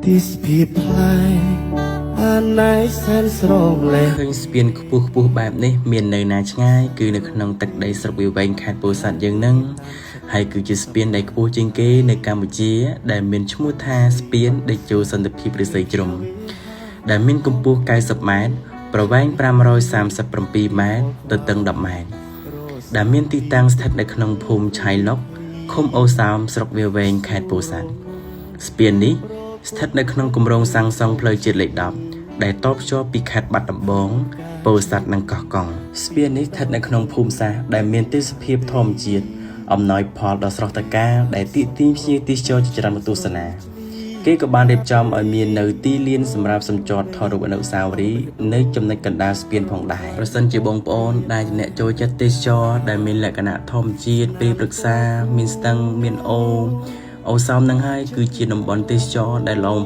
ទេសភាពប្លែកអាណៃសែនស្រងលែង ឃើញស្ពានខ្ពស់ខ្ពស់បែបនេះមាននៅណាឆ្ងាយគឺនៅក្នុងទឹកដីស្រុកវាលវែងខេត្តពោធិ៍សាត់យើងនឹងហើយគឺជាស្ពានដែលខ្ពស់ជាងគេនៅកម្ពុជា ដែលមានឈ្មោះថាស្ពានតេជោសន្តិភាពឫស្សីជ្រុំដែលមានកម្ពស់90ម៉ែត្រប្រវែង537ម៉ែត្រទទឹង10ម៉ែត្រដែលមានទីតាំងស្ថិតនៅក្នុងភូមិឆៃឡុកឃុំអូសោមស្រុកវាលវែងខេត្តពោធិ៍សាត់ស្ពាននេះស្ថិតនៅក្នុងគម្រោងសាងសង់ផ្លូវជាតិលេខ10ដែលតភ្ជាប់ពីខេត្តបាត់ដំបងពោធិ៍សាត់និងកោះកុងស្ពាននេះស្ថិតនៅក្នុងភូមិសាស្ត្រដែលមានទេសភាពធម្មជាតិអំណោយផលដ៏ស្រស់ត្រកាលដែលទាក់ទាញភ្ញៀវទេសចរជាច្រើនមកទស្សនា គេក៏បានរៀបចំឲ្យមាននៅទីលានសម្រាប់សម្ចតថតរូបអនុស្សាវរីយ៍នៅចំណុចកណ្ដាលស្ពានផងដែរប្រសិនជាបងប្អូនដែលជាអ្នកចូលចិត្តទេសចរដែលមានលក្ខណៈធម្មជាតិពេលព្រឹក្សាមានស្ទឹងមានអូរអូសោមនឹងហើយគឺជាតំបន់ទេសចរដែលល្អ